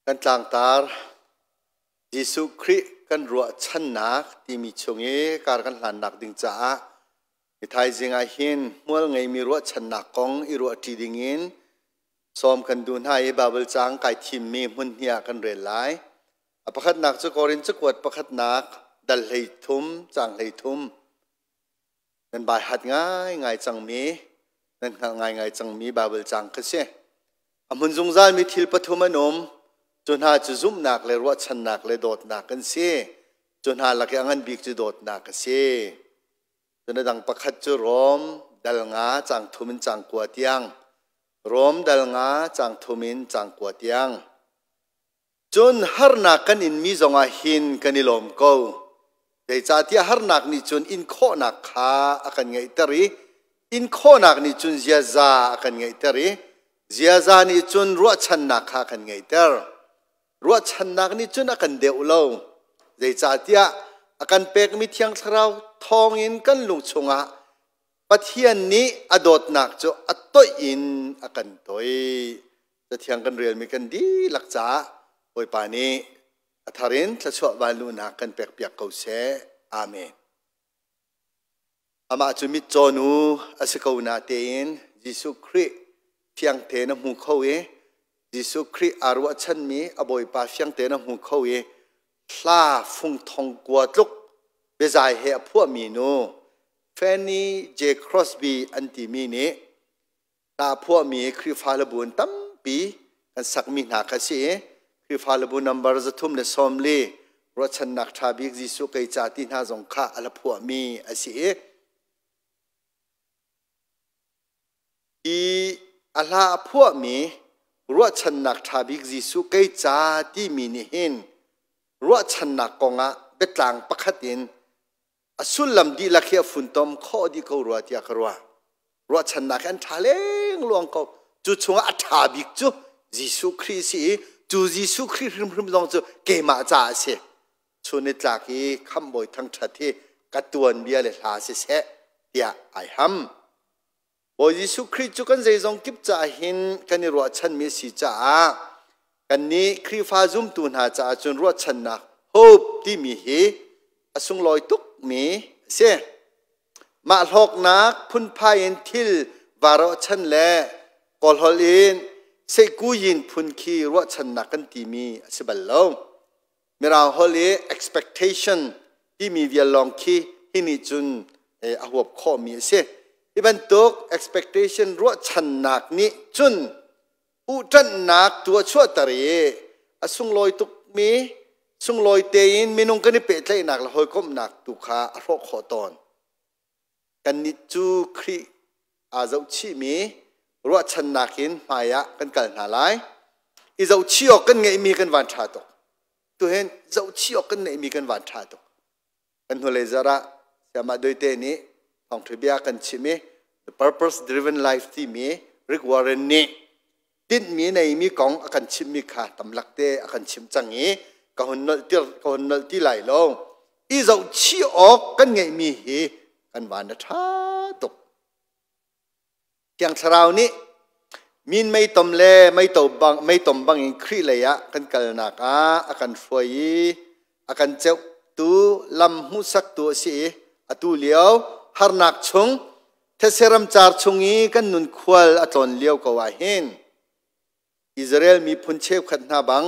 Kan tlangtar Jesuh Khrih kan ruahchannak timi chung i kar kan hlannak ding caah ni thaizing ah hin hmual ngeimi ruahchannak kong i ruahṭi dingin sawm kan duh hna i Baibal caang kai thimmi hmun hnih ah kan rel lai. A pakhatnak cu Korin cakuat pakhatnak dal 13 caang 13. Nan baihat ngaingai cangmi, nan hngalh ngaingai cangmi Baibal caang kha si. A hmun zungzalmi thil pathum an um. Cu hna cu zumhnak le ruahchannak le dawtnak an si. Cu hna lak i a ngan bik cu dawtnak a si. Cun a dang pakhat cu Rom dal nga caang thum in caang kua tiang. Rom dal nga caang thum in caang kua tiang. Cun harnak kan inmi zongah hin kan i lawm ko. Zeicahtiah harnak nih cun in khawhnak kha a kan ngeihter i in khawhnak nih cun ziaza a kan ngeihter i ziaza nih cun ruahchannak kha a kan ngeihter. Ruahchannak nih cun a kan deuh lo. Zeicahtiah a kan pekmi Thiang Thlarau thawngin kan lung chungah Pathian nih a dawtnak cu a toih in a kan toih. Cathiang kan relmi kan dihlak caah Bawipa nih a thar in thluachuah vanluhnak kan pekpiak ko seh. Amen. Amah cu mitcaw nu a si ko na tein Jesuh Khrih fiang tein a hmu kho i Jesuh Khrih aa ruahchanmi a Bawipa fiang tein a hmu kho i hla fung thong kua tluk biazai he a phuahmi nu Fanny J. Crosby an timi nih hla phuahmi Khrihfa hlabu in tampi kan sakmi hna kha si i Khrihfa hlabu number 340 ruahchannak ṭha bik Jesuh kei ca ti hna zong kha a la phuahmi a si i hi a hla a phuahmi ruahchannak ṭha bik Jesuh kei ca timi nih hin ruahchannak kongah biatlang pakhat in a sullam dihlak hi a funtom khawh dih ko rua tiah ka ruah. Ruahchannak hi an ṭha lengluang ko. Cu chungah a ṭha bik cu Jesuh Khrih si i cu Jesuh Khrih hrimhrim zong cu keimah caah a si. Chun i tlak i khamhbawi thangṭhat hi ka tuanbia le hla siseh tiah ai ham. Bawi Jesuh Khrih cu kan zeizong kip caah hin kan i ruahchanmi a si caah kannih Khrihfa zumtu hna caah cun ruahchannak hope timi hi a sunglawi tukmi a si. Mah hlawknak phunphai in thil vaa ruahchan le kawlholh in seihkuyin phun khi ruahchannak kan timi a si bal lo. Mirang holh i expectation timi vial lawng khi hi nih cun a huap khawhmi a si. Hi bantuk expectation ruahchannak nih cun uhṭanhnak tu a chuahter i a sunglawi tukmi sunglawi tein minung kan i pehtlaihnak le hawikomhnak tu kha a hrawh khawh tawn. Kannih cu Khrih aa zohchihmi ruahchannak in hmaiah kan kal hna lai. I zohchih awk kan ngeihmi kan van ṭha tuk. Tuhin zohchih awk kan ngeihmi kan van ṭha tuk. Kan hnulei zarh ah Sayamah Doite nih thawngṭha bia kan chim i The Purpose Driven Life timi Rick Warren nih tinhmi neimi kong a kan chimhmi kha tamlak te a kan chimh cang i ka hun nolh tir ka hun nolh ti lai lo. I zohchih awk kan ngeihmi hi kan van a ṭha tuk. Thiang Thlarau nih min meitom le meito bang meitom bangin Khrih lei ah kan kalnak ah a kan hruai i a kan ceuhtu lam hmuhsaktu a si i atu lio harnak chung thetse ramcar chung i kan nun khual a tlawn lio ko ah hin Israel miphun cheukhat hna bang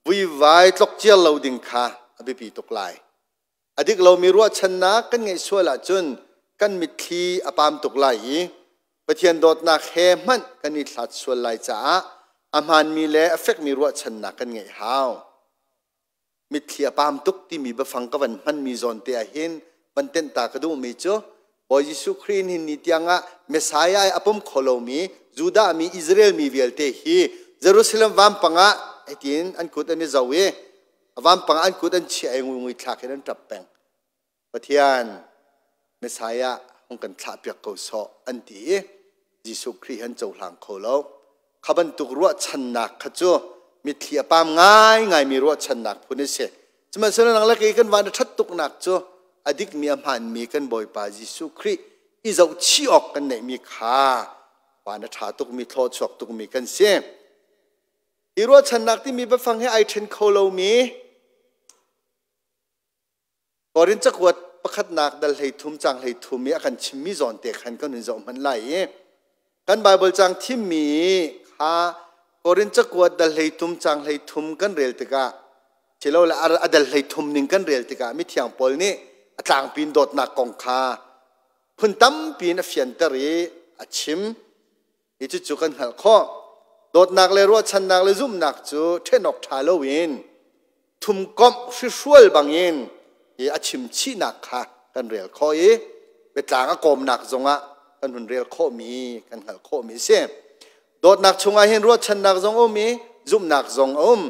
vuivai tlokciar lo ding kha a biapi tuk lai. A dik lomi ruahchannak kan ngeih sual ahcun kan mitthli a pam tuk lai i Pathian dawtnak he hmanh kan i hlat sual lai caah a hmaanmi le a fekmi ruahchannak kan ngeih hau. Mitthli a pam tuk timi biafang ka van hmanmi zawn te ah hin van tenh ta ka duhmi cu Bawi Jesuh Khrih nihin ni tiangah Messiah a pom kho lomi Judah mi Israel mi vialte hi Jerusalem vampang ah hitin an kut an i zo i a vampang an kut an chiah i ngui thlak in an ṭap peng. Pathian Messiah hung kan thlahpiak ko sawh an ti i Jesuh Khrih an cohlang kho lo. Kha bantuk ruahchannak kha cu mitthli a pam ngaingaimi ruahchannak phun a si. Sihmanhsehlaw nang le kei kan van a ṭhat tuknak cu a dikmi a hmaanmi kan Bawipa Jesuh Khrih i zohchih awk kan neihmi kha van a ṭha tukmi thlawchuak tukmi kan si. Hi ruahchannak timi biafang he ai ṭhen kho lomi Korin cakuat pakhatnak dal 13 cang 13 i a kan chimmi zawn te khan kan hun zoh hmanh lai i kan Bible cang thimmi kha Korin cakuat dal 13 cang 13 kan rel tikah silole a dal 13 ning kan rel tikah mithiang Paul nih a tlangpi in dawtnak kong kha phun tampi in a fianter i a chim. Hi cucu kan hngalh khawh. Dawtnak le ruahchannak le zumhnak cu ṭhen awk ṭha loin thumkomh hrihrual bangin hi a chimchihnak kha kan rel khawh i biatlang a kawmnak zongah kan hun rel khawhmi kan hngalh khawhmi a si. Dawtnak chungah hin ruahchannak zong a um i zumhnak zong a um.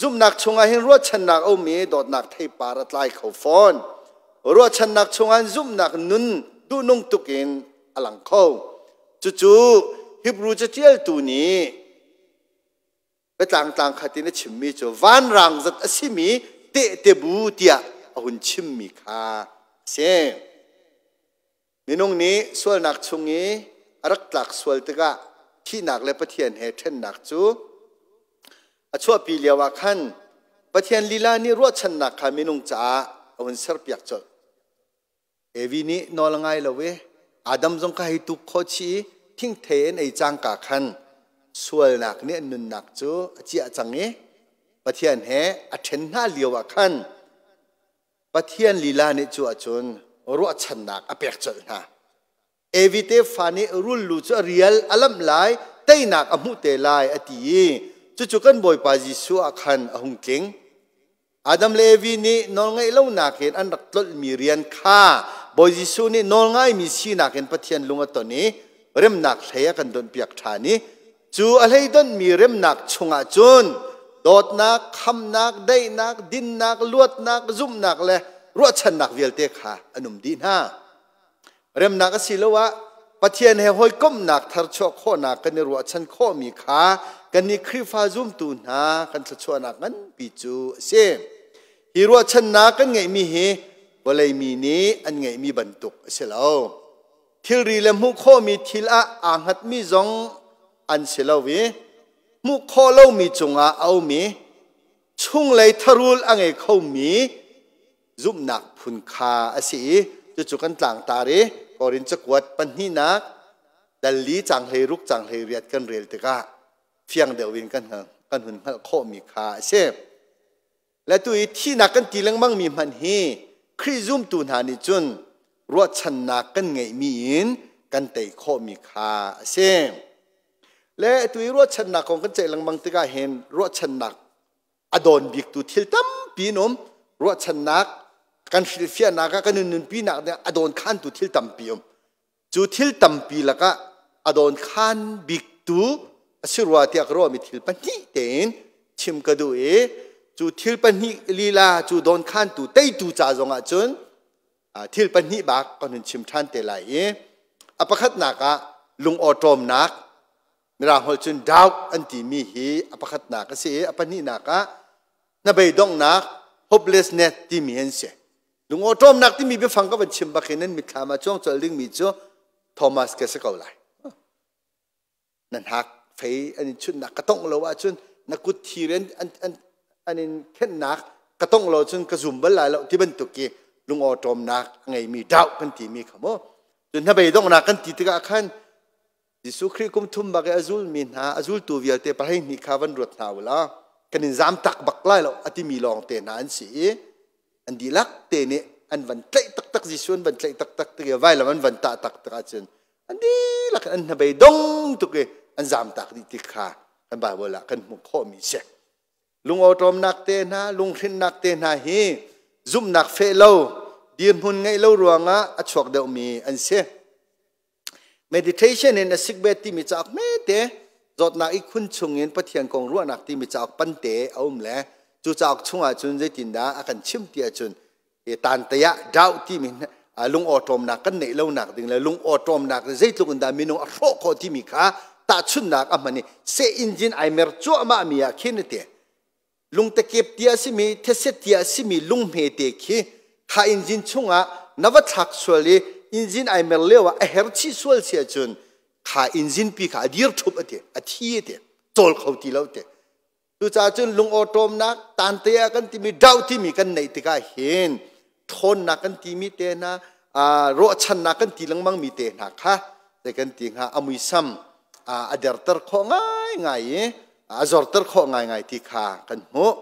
Zumhnak chungah hin ruahchannak a um i dawtnak theipar a tlai kho fawn. Ruahchannak chungah zumhnak nun duhnung tuk in a lang kho. Cucu Hebrew caṭialtu nih biatlang tlang khat in a chimmi cu vanrang zat a simi tehte bu tiah a hun chimmi kha a si. Minung nih sualnak chung i a rak tlak sual tikah thihnak le Pathian he ṭhennak cu a chuahpi lioah khan Pathian lila nih ruahchannak kha minung caah a hun serpiak colh. Evi nih nawl a ngai lo i Adam zong kha hei tuk khawh chih i thingthei an ei cangka khan sualnak nih an nunnak cu a ciah cang i Pathian he a ṭhen hna lio ah khan Pathian lila nih cu ahcun ruahchannak a pek colh hna. Evi tefa nih rul lu cu a rial a lamh lai, teinak a hmuh te lai a ti i cucu kan Bawipa Jesuh ah khan a hung tling. Adam le Evi nih nawlngaih lonak in an rak tlolhmi rian kha Bawi Jesuh nih nawlngaimi sinak in Pathian lung a ton i remnak hlei a kan donhpiak ṭhan i cu a hlei donhmi remnak chungah cun dawtnak, khamnak, daihnak, dinnak, luatnak, zumhnak le ruahchannak vialte kha an um dih hna. Remnak asiloah Pathian he hawikomhnak tharchuah khawhnak kan i ruahchan khawhmi kha kannih Khrihfa zumtu hna kan thluachuahnak nganpi cu a si. Hi ruahchannak kan ngeihmi hi vawlei mi nih an ngeihmi bantuk a si lo. Thilri le hmuh khawhmi thil ah aa hngatmi zong an si lo i hmuh khawh lomi cungah a um i chunglei tharul a ngei khomi zumhnak phun kha a si i cucu kan tlangtar i Korin cakuat pahnihnak dal li cang 16 cang 18 kan rel tikah fiang deuh in kan kan hun hngalh khawhmi kha a si. Le tu i thihnak kan ti lengmang mi hmanh hi Khrih zumtu hna nih cun ruahchannak kan ngeihmi in kan tei khawhmi kha a si. Le tu i ruahchannak kong kan ceih lengmang tikah hin ruahchannak a dawn biktu thil tampi an um. Ruahchannak kan hrilhfiahnak ah kan nunpinak ding a dawn khantu thil tampi um. Cu thil tampi lakah a dawn khan biktu a si rua tiah ka ruahmi thil pahnih tein chim ka duh i cu thil pahnih lila cu dawn khantu teitu ca zongah cun thil pahnih bak kan hun chim ṭhan te lai i a pakhatnak ah lungawṭawmnak Mirang holh cun doubt an timi hi a pakhatnak a si i a pahnihnak ah hnabeidonghnak hopelessness timi an si. Lungawṭawmnak timi biafang ka van chim bak hin nan mitthlam ah cuang colh dingmi cu Thomas ka si ko lai. Na hnak fei an in chunhnak ka tongh lo ahcun na kut thir in an, an, an in khenhnak ka tongh lo cun ka zum bal lai lo ti bantuk ki lungawṭawmnak a ngeimi doubt kan timi kha mu. Cun hnabeidonghnak kan ti tikah khan Jesuh Khrih kum thum bak i a zulmi hna, a zultu vialte 12 kha van ruat hna u law kan in zam tak bak lai lo a timi lawng te hna an si i an dihlak te nih an van tlaih taktak Jesuh an van tlaih taktak tik i vailam an van tah taktak ahcun an dihlak in an hnabei dong tuk i an zam tak dih ti kha kan Bible ah kan hmuh khawhmi si. Lungawṭawmnak te hna, lunghrinnak te hna hi zumhnak feh lo, dirhmun ngeih lo ruangah a chuak deuhmi an si. Meditation in a sickbed timi cauk hmete zawtnak ihkhun chungin Pathian kong ruahnak timi cauk pante a um le cu cauk chungah cun zeitindah a kan chim ti ahcun tante ah doubt timi lungawṭawmnak kan neih lonak ding le lungawṭawmnak zeitluk in dah minung a hrawh khawh timi kha tahchunhnak a hman i seh engine ai mer cuahmah mi ah khin a ti. Lungtekep tia a simi, thetse tia a simi lunghme te khi kha engine chungah na va thlak sual i engine ai mer lio ah a her chih sual si ahcun kha engine pi kha a dir ṭhup a ti, a thi a ti, cawl kho ti lo ti. Cucaah cun lungawṭawmnak tante ah kan timi doh timi kan neih tikah hin ṭhawnnak kan timi te hna, ruahchannak kan ti lengmang mi te hna kha zei kan ti hnga, a muisam a derter khawh ngaingai i a zorter khawh ngaingai ti kha kan hmuh.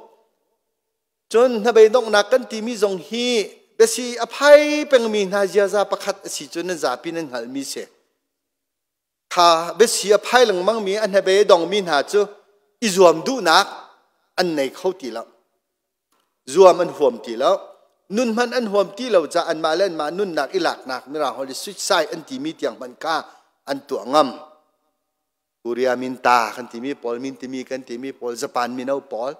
Cun hnabei donghnak kan timi zong hi biasi a phai pengmi hna ziaza pakhat a si cu nan zapi nan hngalhmi si. Kha biasi a phai lengmangmi a hnabei a dongmi hna cu i zuam duhnak an nei kho ti lo. Zuam an huam ti lo. Nun hmanh an huam ti lo caah anmah le anmah nunnak i laknak mirang holh i suicide an timi tiang hmanh kha an tuah ngam. Korea min ta kan timi pawl, min timi kan timi pawl, Japan mino pawl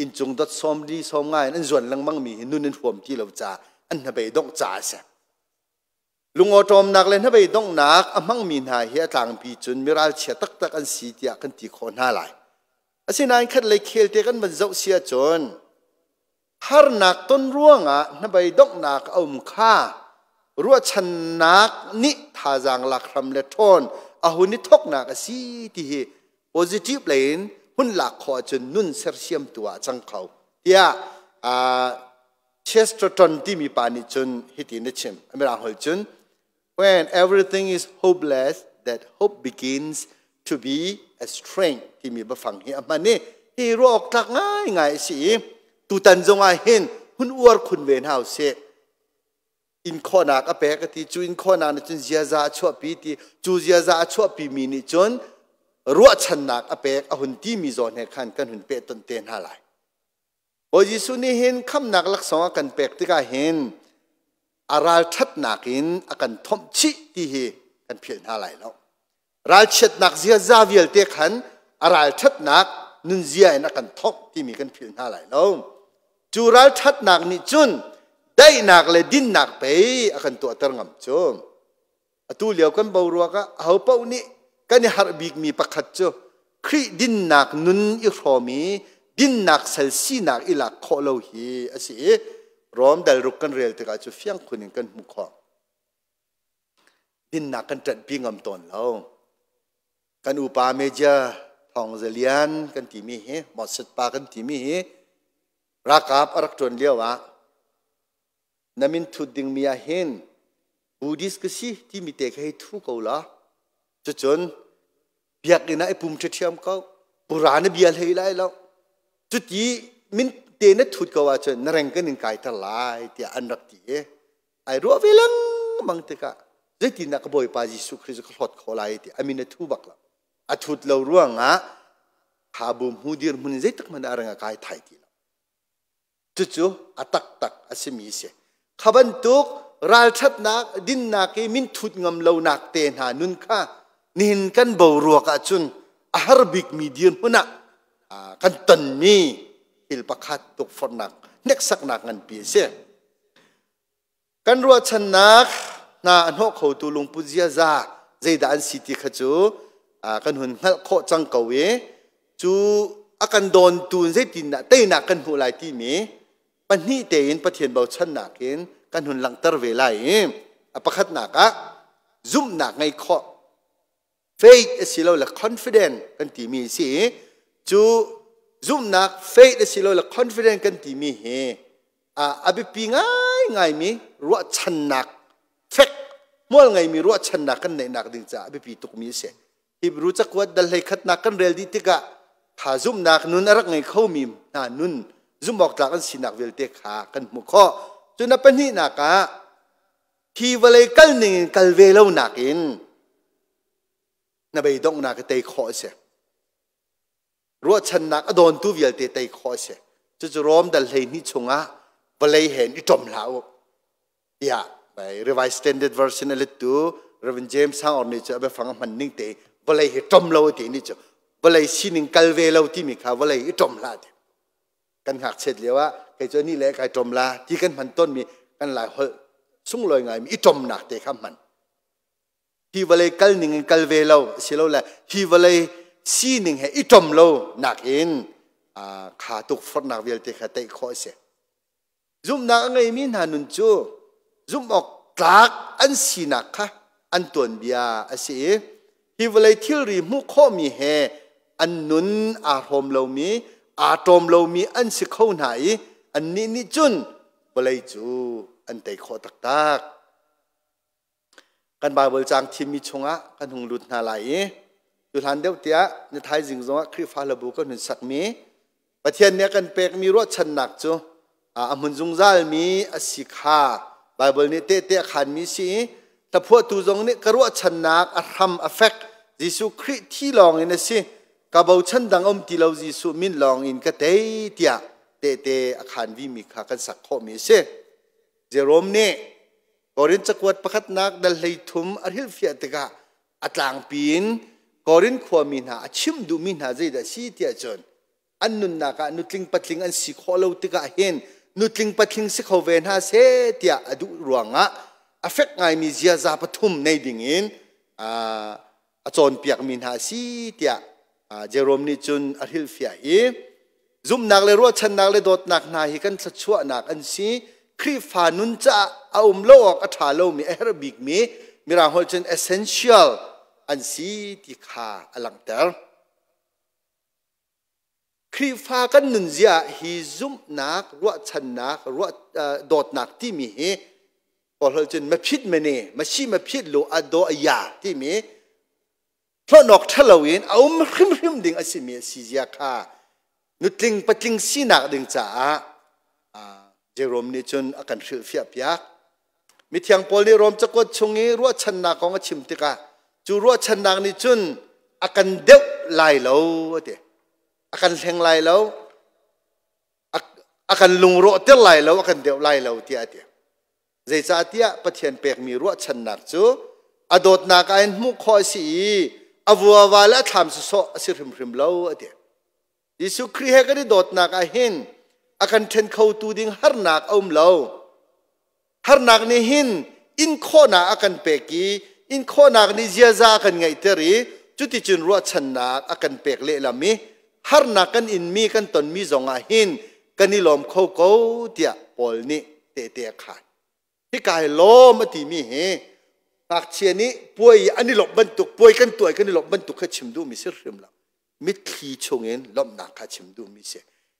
inncung dot sawm li sawm nga in an zuan lengmang mi hi nun an huam ti lo caah an hnabei dongh caah a si. Lungawṭawmnak le hnabei donghnak a hmangmi hna hi a tlangpi cun miralchia taktak an si tiah kan ti khawh hna lai. Asinain khatlei khelte kan van zoh si ahcun harnak ton ruangah hnabei donghnak a um kha ruahchannak nih thazaang lak hram le ṭhawn a hun i thawknak a si ti hi positive lei in hun lak khawh ahcun nun sersiamtu ah a cang kho tiah Chesterton timi pa nih cun hitin a chim. Mirang holh cun, "When everything is hopeless, that hope begins to be a strength" timi biafang hi a hman i hi ruah awk tlak ngaingai a si i tutan zong ah hin hun uar khun ve hna usih. In khawhnak a pek a ti. Cu in khawhnak nih cun ziaza a chuahpi ti. Cu ziaza a chuahpi mi nih cun ruahchannak a pek a hun timi zawn he khan kan hun pehtonh te hna lai. Bawi Jesuh nih hin khamnak laksawng a kan pek tikah hin a ralṭhatnak in a kan thomh chih ti hi kan philh hna lai lo. Ralchiatnak ziaza vialte khan a ralṭhatnak nunzia in a kan thomh timi kan philh hna lai lo. Cu ralṭhatnak nih cun daihnak le dinnak pei a kan tuahter ngam cu. Atu lio kan boruak ah ahopaoh nih kan i harh bikmi pakhat cu Khrih dinnak nun i hrawm i dinnak sal sinak i lak khawh lo hi a si i Rom dal ruk kan rel tikah cu fiang khun in kan hmuh khawh. Dinnak kan ṭanhpi ngam tawn lo. Kan upa Major Thawng Za Lian kan timi hi, Moses pa kan timi hi ralkap a rak ṭuan lio ah na min thut dingmi ah hin Buddhist ka si timi te kha hei thu ko la. Cucun biakinn ah i pum ṭhiṭhiam ko. Pura na bia hlei lai lo. Cuti min te na thut ko ahcun na reng kan in kaiter lai tiah an rak ti i ai ruah ve lengmang tikah zeitindah ka Bawipa Jesuh Khrist ka hlawt kho lai ti a min a thu bak lo. A thut lo ruangah kha bu hmu dirhmun in zeitik hmanh ah a reng a kai thai ti lo. Cucu a taktak a simi a si. Kha bantuk ralṭhatnak, dinnak i minthut ngam lonak te hna nun kha nihin kan boruak ahcun a har bikmi dirhmun ah kan tonmi thil pakhat tukforhnak, hneksaknak nganpi a si. Kan ruahchannak hna a hnawh khotu lungput ziaza zeidah an si ti kha cu kan hun hngalh khawh cang ko i cu a kan dawntu in zeitindah teinak kan hmuh lai timi pahnih tein Pathian bochannak in kan hun langhter ve lai i a pakhatnak ah zumhnak ngei khawh, faith asilole confident kan timi a si i cu zumhnak, faith asilole confident kan timi hi a biapi ngaingaimi ruahchannak fek, hmual ngeimi ruahchannak kan neihnak ding caah a biapi tukmi a si. Hebrew cakuat dal 11nak kan rel dih tikah kha zumhnak nun a rak ngei khomi hna nun zumhawk tlak an sinak vialte kha kan hmuh khawh. Cun a pahnihnak ah hi vawlei kal ning in kal ve lo nakin na beidonghnak i tei khawh a si. Ruahchannak a dawntu vialte tei khawh a si. Cucu Rom dal 12 chungah vawlei he in i ṭom hlah u tiah Revised Standard Version a lettu Reverend James Sang Or nih cu a biafang a hman ning te vawlei hi ṭom lo ti ni cu vawlei sining kal ve lo timi kha vawlei i ṭom hlah ti. Kan ngakchiat lio ah kei cu ni le kai ṭom la ti kan hman tawnmi kan lai holh sunglawi ngaimi i ṭomnak te kha hman. Hi vawlei kal ning in kal ve lo asilole hi vawlei sining he i ṭom lo nakin kha tukforhnak vialte kha tei khawh a si. Zumhnak a ngeimi hna nun cu zumh awk tlak an sinak kha an tuanbia a si i hi vawlei thilri hmuh khawhmi he an nun aa hrawm lomi, aa ṭawm lomi an si kho hna i annih nih cun vawlei cu an tei khawh taktak. Kan Baibal caang thimmi chungah kan hung lut hna lai i tuhlan deuh tiah ni thaizing zongah Khrihfa hlabu kan hun sakmi Pathian nih a kan pekmi ruahchannak cu a hmun zungzalmi a si kha Baibal nih tehte a khaanmi si i hlaphuahtu zong nih ka ruahchannak a hram a fek Jesuh Khrih thi lawng in a si ka bochan dang um ti lo Jesuh min lawng in ka tei tiah tehte a khaan vimi kha kan sak khawhmi a si. Jerome nih Korin cakuat pakhatnak dal 13 a hrilhfiah tikah a tlangpi in Korin khuami hna a chimh duhmi hna zeidah a si tiah cun an nunnak ah nutling patling an si khawh lo tikah hin nutling patling si kho ve hna seh tiah a duh ruangah a fek ngaimi ziaza pathum nei dingin a cawnpiakmi hna a si tiah Jerome nih cun a hrilhfiah i zumhnak le ruahchannak le dawtnak hna hi kan thluachuahnak an si. Khrihfa nun caah a um lo awk a ṭha lomi a herh bikmi Mirang holh cun essential an si ti kha a langhter. Khrihfa kan nunzia ah hi zumhnak, ruahchannak, dawtnak timi hi Kawl holh cun maphit mene, masi maphit lu ado aya timi hlawhnawk ṭhalo in a um hrimhrim ding a simi a si zia kha nutling patling sinak ding caah Jerome nih cun a kan hrilhfiah piak. Mithiang Paul nih Rom cakuat chung i ruahchannak kong a chim tikah cu ruahchannak nih cun a kan deuh lai lo a ti. A kan hleng lai lo, a kan lungrawhter lai lo, a kan deuh lai lo tiah a ti. Zeicahtiah Pathian pekmi ruahchannak cu a dawtnak ah in hmuh khawh a si i a vuava le a thlam sawsawh a si hrimhrim lo a ti. Jesuh Khrih he kan i dawtnak ah hin a kan ṭhen khotu ding harnak a um lo. Harnak nih hin in khawhnak a kan pek i in khawhnak nih ziaza a kan ngeihter i cuticun ruahchannak a kan pek lehlam i harnak kan inmi kan tonmi zongah hin kan i lawm kho ko tiah Paul nih tehte a khaan. Hika hi lawm a timi hi ngakchia nih puai an i lawmh bantuk puai kan tuah kan i lawmh bantuk kha chim duhmi si hrim lo. Mitthli chungin lawmhnak kha chim duhmi si.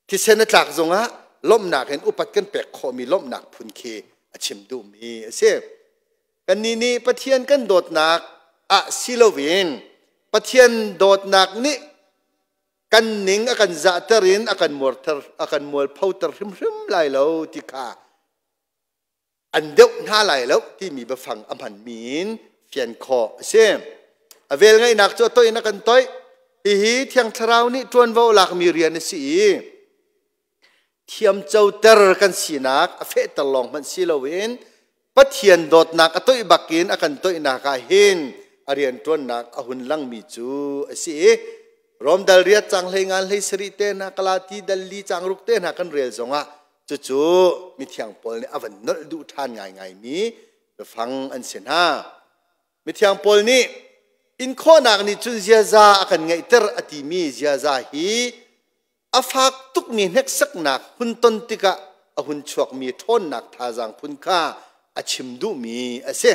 Thisen a tlak zongah lawmhnak in upat kan pek khawhmi lawmhnak phun khi a chim duhmi a si. Kannih nih Pathian kan dawtnak ah si loin Pathian dawtnak nih kan ning a kan zahter in a kan muarter a kan mualphoter hrimhrim lai lo ti kha an deuh hna lai lo timi biafang a hmanmi in fian khawh a si. A velngeihnak cu a toih in a kan toih. Hihi Thiang Thlarau nih ṭuanvo lakmi rian a si i thiamcoter kan sinak a fehter lawng hmanh si loin Pathian dawtnak a toih bakin a kan toihnak ah hin a rianṭuannak a hun langmi cu a si i Rom dal riat cang hlei ngan hlei sarih te hna Galati dal li cang ruk te hna kan rel zongah cucu mithiang Paul nih a van nolh duh ṭhan ngaingaimi biafang an si hna. Mithiang Paul nih inkhawhnak nih cun ziaza a kan ngeihter a timi ziaza hi a fak tukmi hneksaknak hun ton tikah a hun chuakmi ṭhawnnak thazaang phun kha a chim duhmi a si.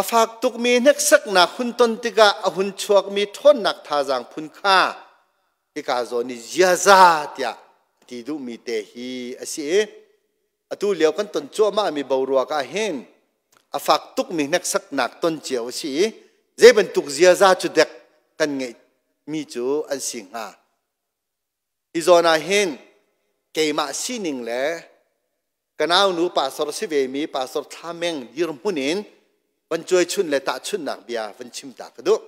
A fak tukmi hneksaknak hun ton tikah a hun chuakmi ṭhawnnak thazaang phun kha hika zawn i ziaza tiah a ti duhmi te hi a si i atu lio kan ton cuahmahmi boruak ah hin a fak tukmi hneksaknak ton cio a si i zei bantuk ziaza cu dek kan ngeihmi cu an si hnga. Hi zawn ah hin keimah sining le ka naunu pastor si vemi pastor Thla Meng dirhmun in van cuaichun le tahchunhnak bia van chim ta ka duh.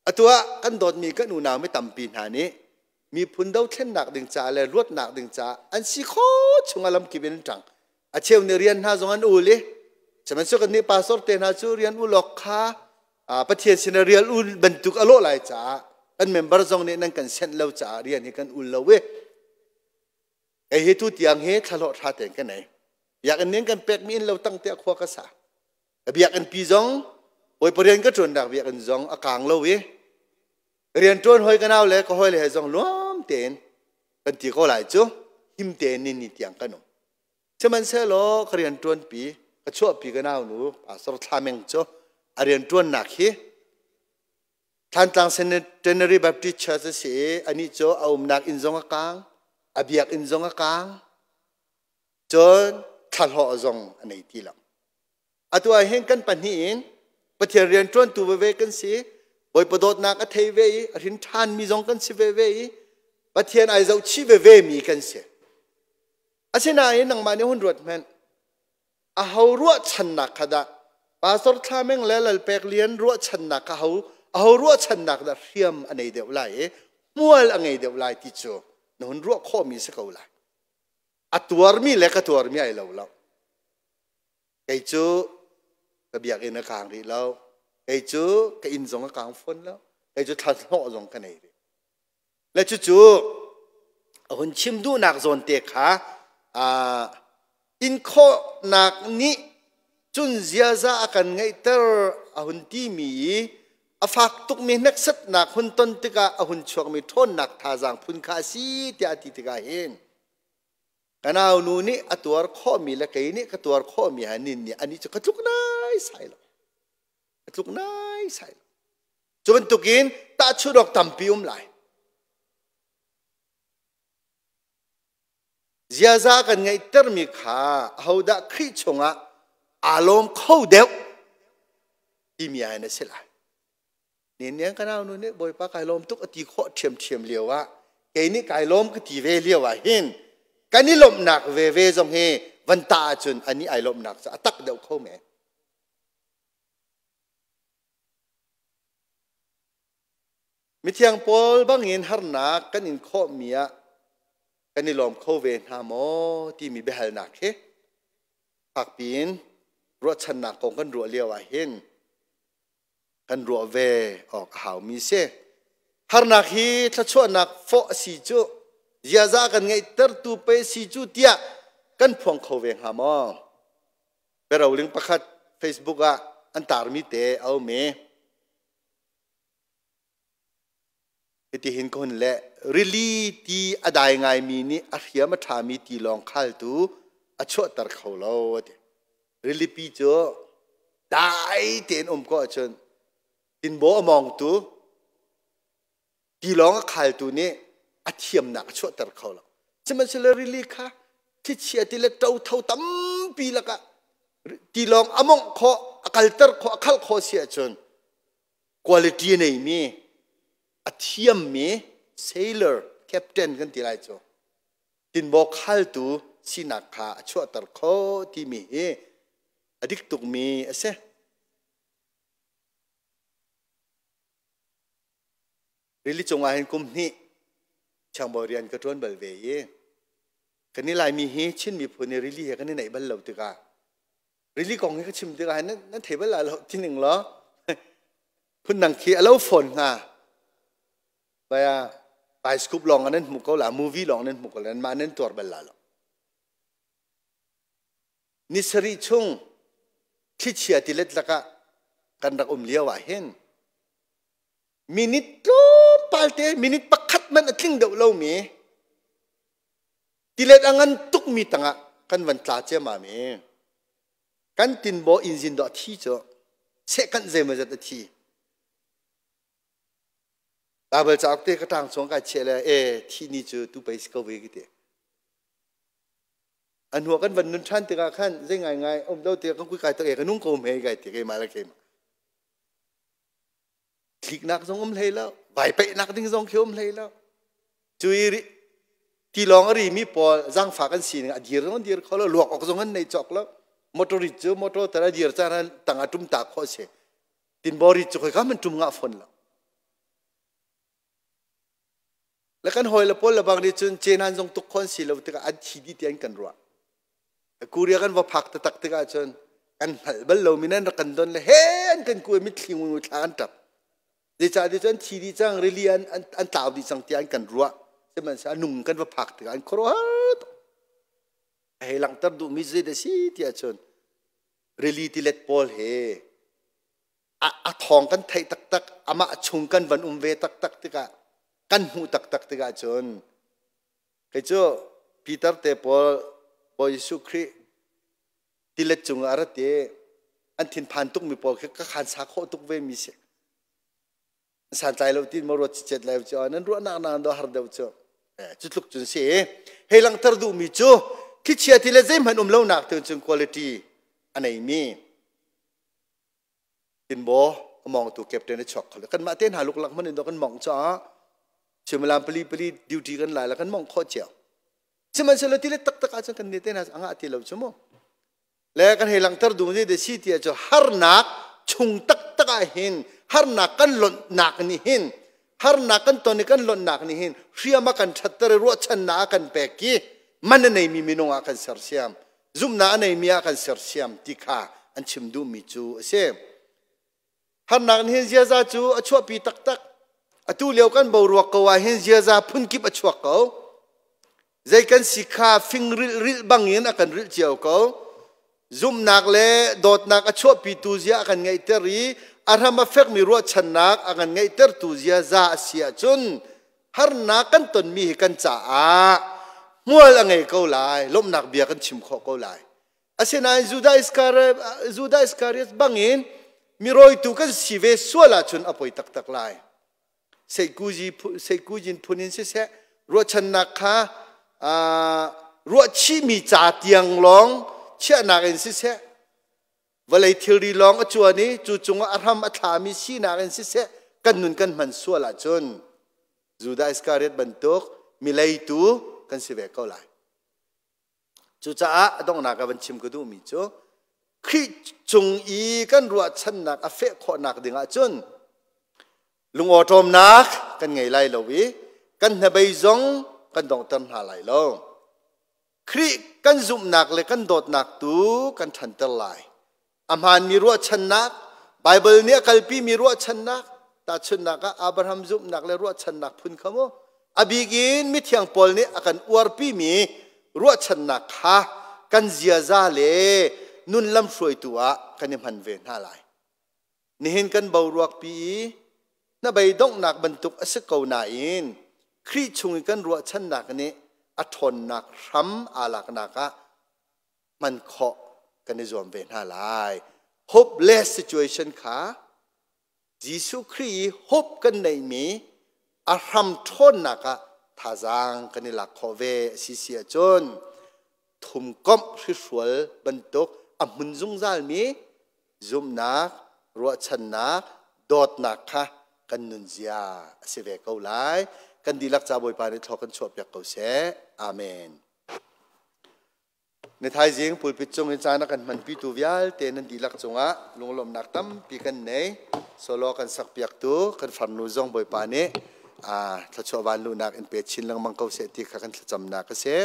Atu ah kan dawtmi kan unau mi tampi hna nih miphun dothlennak ding caah le luatnak ding caah an si kho chung a lamkip in an ṭang. A cheu nih rian hna zong an ul i sihmanhsehlaw kannih pastor te hna cu rian ul awk kha Pathian sin ah rian ul bantuk a lawh lai caah kan member zong nih nan kan senh lo caah rian hi kan ul lo i kei hi tu tiang hi thlahlawh ṭha tein ka nei. Biakinn nih kan pekmi inn lo tang tiah khua ka sa. Biakinn pi zong Bawipa rian ka ṭuannak biakinn zong a kaang lo i rian ṭuan hoi ka nau le ka hawi le he zong nuam tein kan ti ko lai cu him tein ni ni tiang kan um. Sihmanhsehlaw ka rian ṭuanpi ka chuahpi ka nau nu Pastor Thla Meng cu a rian ṭuannak hi Thantlang Centenary Baptist Church a si i anih cu a umnak inn zong a kang, a biakinn zong a kang, cun thlahlawh zong a nei ti lo. Atu ah hin kan pahnih in Pathian rian ṭuantu veve kan si, Bawipa dawtnak a thei ve i a hrin ṭhanmi zong kan si veve i Pathian ai zohchih veve mi kan si. Asinain nangmah nih hun ruat hmanh. Aho ruahchannak kha dah Pastor Thla Meng le Lalpek Lian ruahchannak kha ho aho ruahchannak dah hriam a nei deuh lai i hmual a ngei deuh lai ti cu na hun ruah khawhmi si ko lai. A tuarmi le ka tuarmi ai lo lo. Kei cu ka biakinn a kang rih lo. Kei cu ka inn zong a kang fawn lo. Kei cu thlahlawh zong ka nei rih. Le cucu a hun chim duhnak zawn te kha in khawhnak nih cun ziaza a kan ngeihter a hun timi i a fak tukmi hneksatnak hun ton tikah a hun chuakmi ṭhawnnak thazaang phun kha a si tiah a ti tikah hin ka nau nu nih a tuar khawhmi le kei nih ka tuar khawhmi ha nin nih anih cu ka tluk nai sai lo ka tluk nai sai lo. Cu bantukin tahchunh awk tampi um lai. Ziaza kan ngeihtermi kha ahodah Khrih chungah aa lawm kho deuh timi ah hin a si lai. Nian ka nau nu nih Bawipa kai lawm tuk a ti khawh ṭhiamṭhiam lio ah kei nih kai lawm ka ti ve lio ah hin kan i lawmhnak veve zong hi van tah ahcun ani ai lawmhnak cu a tak deuh kho men. Mithiang Paul bangin harnak kan in khawhmi ah kan i lawm kho ve hna maw timi biahalnak hi fakpi in ruahchannak kong kan ruah lio ah hin kan ruah ve awk a haumi si. Harnak hi thluachuahnak fawh a si cu ziaza kan ngeihtertu pe si cu tiah kan phuang kho ve hnga maw? Biaroling pakhat Facebook ah an tarmi te a um i hitihin ka hun leh. Rili ti a dai ngaimi nih a hriam a ṭhami tilawng khaltu a chuahter kho lo a ti. Rilipi cu dai tein um ko ahcun tinbaw a mawngtu tilawng a khaltu nih a thiamnak a chuahter kho lo. Sihmanhsehlaw rili kha thlichia ti le ṭotho tampi lakah tilawng a mawngh khawh, a kalter khawh, a khalh khawh si ahcun quality a neimi, a thiammi sailor captain kan ti lai cu tinbaw khaltu sinak kha a chuahter kho timi hi a dik tukmi a si. Rili cungah hin kum hnih siangbawi rian ka ṭuan bal ve i kan i Laimi hi Chin miphun i rili he kan i naih bal lo tikah rili kong hi ka chim tikah hin nan thei bal lo ti ning law phundang khi a lo fawn hnga baya bioscope lawng nan hmu ko la movie lawng nan hmu ko la mah nan tuar bal la lo. Ni sarih chung thlichia tilet lakah kan rak um lio ah hin minute tlawmpal te minute pakhat man a tling deuh lomi tilet a ngan tukmi tangah kan van tla ciammam i kan tinbaw inzin dawh a thi cu sehkanh zeimawzat a thi. Bible cauk te ka ṭang chung kai chiah le e thi ni cu tu pei si ko ve ki ti. A hnu kan van nun ṭhan tikah khan zei ngaingai um lo tikah kan kui kai tak e ka nung ko me kai ti keimah le keimah. Tliknak zong um hlei lo, vai peihnak ding zong khi um hlei lo. Cu i tilawng a rimi pawl zaangfak an sining a dir zong an dir kho lo, luak awk zong an nei cawk lo. Motor rit cu motor tar a dir caan tang a ṭum ta khawh a si. Tinbaw rit cu khoika hmanh ṭum ngah fawn lo. Le kan hawi le pawl le bang nih cun cenan zong tuk khawh an si lo tikah an thi dih ti an kan ruah. Korea kan va phak taktak tikah cun kan hngalh bal lomi nan rak kan don le he an kan kuai mitthli ngu thla an ṭap. Zeicah ti cun thi dih cang rili an an tlau dih cang tiah an kan ruah. Sihmanhsehlaw a nung kan va phak tikah an khuaruahhar tuk. A hei langhter duhmi zei dah si tiah cun rili tilet pawl he a thawng kan theih taktak amah chung kan van um ve taktak tikah kan hmuh taktak tikah cun kei cu Peter te pawl Bawi Jesuh Khrih tilet cung ah a rat i an thinphan tukmi pawl khi ka khan sa khawh tuk ve mi si. Santlai lo tin ma ruat cicet lai cu nan ruahnak na do har deuh cu. Cu tluk cun si. Hei langhter duhmi cu thlichia ti le zeihmanh um lonak te cun quality a neimi tinbaw a mawngtu captain a chuak kho kan mah te hna luklak man in do kan mong caah suimilam pali pali duty kan lai la kan mong khawh cio. Sihmanhsehlaw ti le taktak ahcun kan nih te hna a ngah ti lo cu mu. Le kan hei langhter duh mi de si ti cu harnak chung taktak ah hin, harnak kan lonhnak nih hin, harnak kan ton i kan lonhnak nih hin hriam a kan ṭhatter i ruahchannak a kan pek i man a neimi minung ah kan sersiam, zumhnak a neimi ah kan sersiam ti kha an chim duhmi cu a si. Harnak nih hin ziaza cu a chuahpi taktak. Atu lio kan boruak ko ah hin ziaza phunkip a chuak ko. Zei kan si kha fing rilh rilh bangin a kan rilh cio ko. Zumhnak le dawtnak a chuahpitu zia a kan ngeihter i a hram a fekmi ruahchannak a kan ngeihtertu ziaza a si ahcun harnak kan tonmi hi kan caah hmual a ngei ko lai, lawmhnak bia kan chim khawh ko lai. Asinain Judah Iskariot bangin mirawitu kan si ve sual ahcun a poi taktak lai. Seikujin phun in siseh, ruahchannak kha ruahchihmi ca tiang lawng chiahnak in siseh, vawlei thilri lawng a cuan i cu cungah a hram a thlami sinak in siseh, kan nun kan hman sual ahcun Judah Iskariot bantuk mileitu kan si ve ko lai. Cucaah a donghnak ah van chim ka duhmi cu Khrih cung i kan ruahchannak a feh khawhnak ding ahcun lungawṭawmnak kan ngei lai lo i kan hnabei zong kan donghter hna lai lo. Khrih kan zumhnak le kan dawtnak tu kan ṭhanter lai. A hmaanmi ruahchannak, Baibal nih a kalpimi ruahchannak, tahchunhnak ah Abraham zumhnak le ruahchannak phun kha mu, a bik in mithiang Paul nih a kan uarpimi ruahchannak kha kan ziaza le nun lamhruaitu ah kan i hman ve hna lai. Nihin kan boruakpi i hnabei donghnak bantuk a si ko nain Khrih chung i kan ruahchannak nih a ṭhawnnak hram aa laknak ah hman khawh kan i zuam ve hna lai. Hopeless situation kha Jesuh Khrih i hope kan neihmi a hram ṭhawnnak ah thazaang kan i lak khawh ve a si si ahcun thumkomh hrihrual bantuk a hmun zungzalmi zumhnak, ruahchannak, dawtnak kha kan nunzia a si ve ko lai. Kan dihlak ca Bawipa nih thlawk kan chuahpiak ko seh. Amen. Ni thaizing pulpit cung in caan a kan hmanpitu vialte nan dihlak cungah lunglawmhnak tampi kan nei. Solo kan sakpiaktu kan farnu zong Bawipa nih thluachuah vanluhnak in pe chin lengmang ko seh ti kha kan thlacamnak a si.